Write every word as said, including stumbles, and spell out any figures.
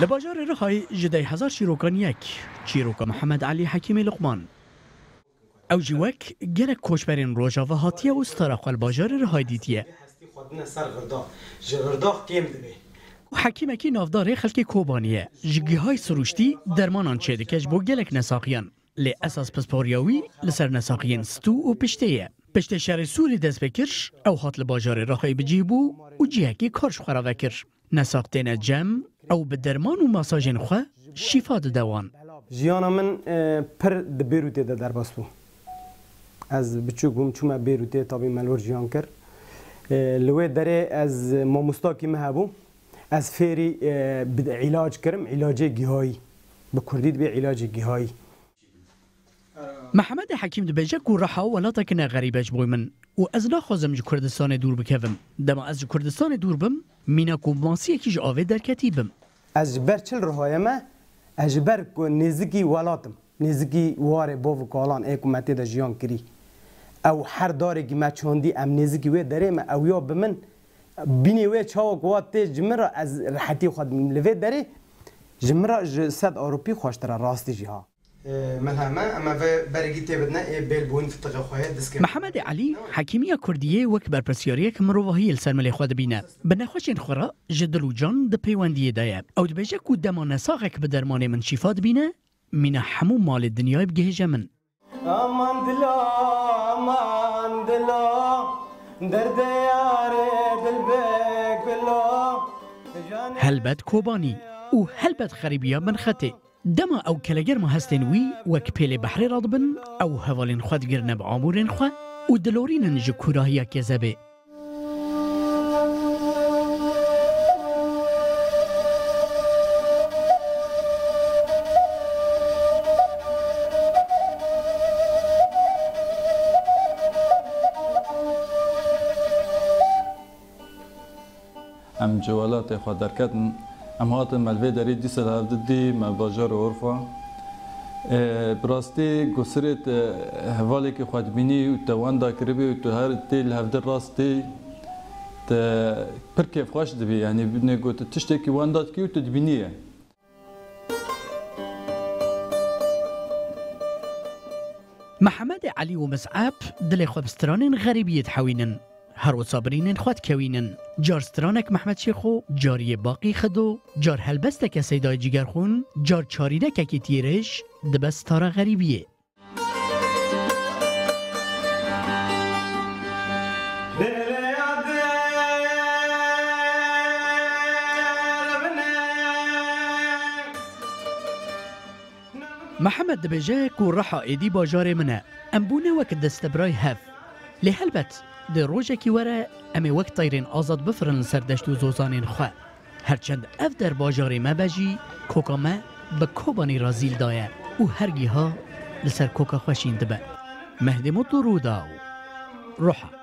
Li bajarê Rihayê ji deh hezar çîrokan yek, çîroka Mihemed Elî Hekîmê Luqman. Ew jî wek gelek koçberên Rojava hatiye û stara xwe li bajarê Rihayê dîtiye. Hestî xwedine ser girdax, ji girdax kêm dibe. Hekîmekî navdarê xelkê Kobanî ye. Ji gihayî sirûştî dermanan çêdike ji bo gelek nesaxiyan. Lê esas pisporiya wî li ser nesaxiyên stû û piştê ye. Piştê şerê Sûrî dest pê kir, ew hat li bajarê Rihayê bi cih bû û cihekî kar ji xwe re vekir. Nesax têne cem, ew bi derman û masajên xwe şîfa dide wan. Jiyana min, e, pir di Bêrûtê de derbas bû. Ez biçûk bûm, çûme Bêrûtê, tabî me li wir jiyan kir. E, li wê derê ez mamostakî me hebû. Ez fêrî, e, bi îlac kirim, îlacê gihayî. Bi kurdî dibê îlacê gihayî. Mehemedê Hekîm dibêje ku Riha welatekî ne xerîb e ji bo min û ez naxwazim ji Kurdistanê dûr bikevim. Dema ez ji Kurdistanê dûr bim, mîna ku masiyekî ji avê derketî bim. Ez ji ber çi li Rihayê me? Ez ji ber ku nêzikî welat im, nêzikî warê bav û kalan ê ku me tê de jiyan kirî. Ew her darekî me çandî, em nêzikî wê derê me, ew ya bi min. Bînê wê çawa ku wa tê ji min re, ez rehetî xwe dimînim. Li vê derê ji min re ji sed Ewropî xweştir e, rastî jî ha. Ee, Melheme, em eve beregî tê bidine, ê bêl bûn fitiqê xwe ye, diskê xwe. Mehemedê Elî, hekîmiya kurdiyê wek berpirsyariyek mirovahiyê li ser milê xwe dibîne. Bi nexweşên xwe re ji dil û can di pêwendiyê de ye. Ew dibêje ku dema nesaxek bi dermanê min şîfa dibîne, mîna hemû malê dinyayê bigihêje min. Aman dilo, aman dilo, derdê yarê dilbê gilo. Helbet Kobanî û helbet xerîbiya Binxetê. Dema ew kelegerma hestên wî wek pêlê behrê radibin, ew hevalên xwe digirine bi amûrên xwe û dilorînin ji kûrahiya kezebê. Em ji welatê xwe derketin. Em hatin me li vê derê dîsa li hev didî, me bajarê Urfa. Ê, bi rastî gosirê te hevalekî xwe dibînî û te wenda kiribî û tu her tê li hevdî rast tê, te pir kêfxweş dibî. Yanî binê got tu tiştekî wenda dikî û tu dibînî ye. Mehemedê Elî û Mis'eb dilê xwe bi stranên xerîbiyê dihewînin. Her wisa birînên xwe dikewînin. Car stranek Mehmed Şêxo, car yê Baqî Xido, car helbesteke Seydayê Cigerxûn, car çarînekekî tîrêj dibe stara xerîbiyê. Mihemed dibêje ku Riha êdî bajarê min e. Em bûne wek destebirayê hev. Lê helbet, di rojekî were em ê wek teyrên azad bifirin li ser deşt û zozanên xwe. Her çend ev der bajarê me be jî, koka me bi Kobanî re zîl daye û her giha li ser koka xwe şîn dibe. Mehdê Mutlu, Rûdaw, Riha.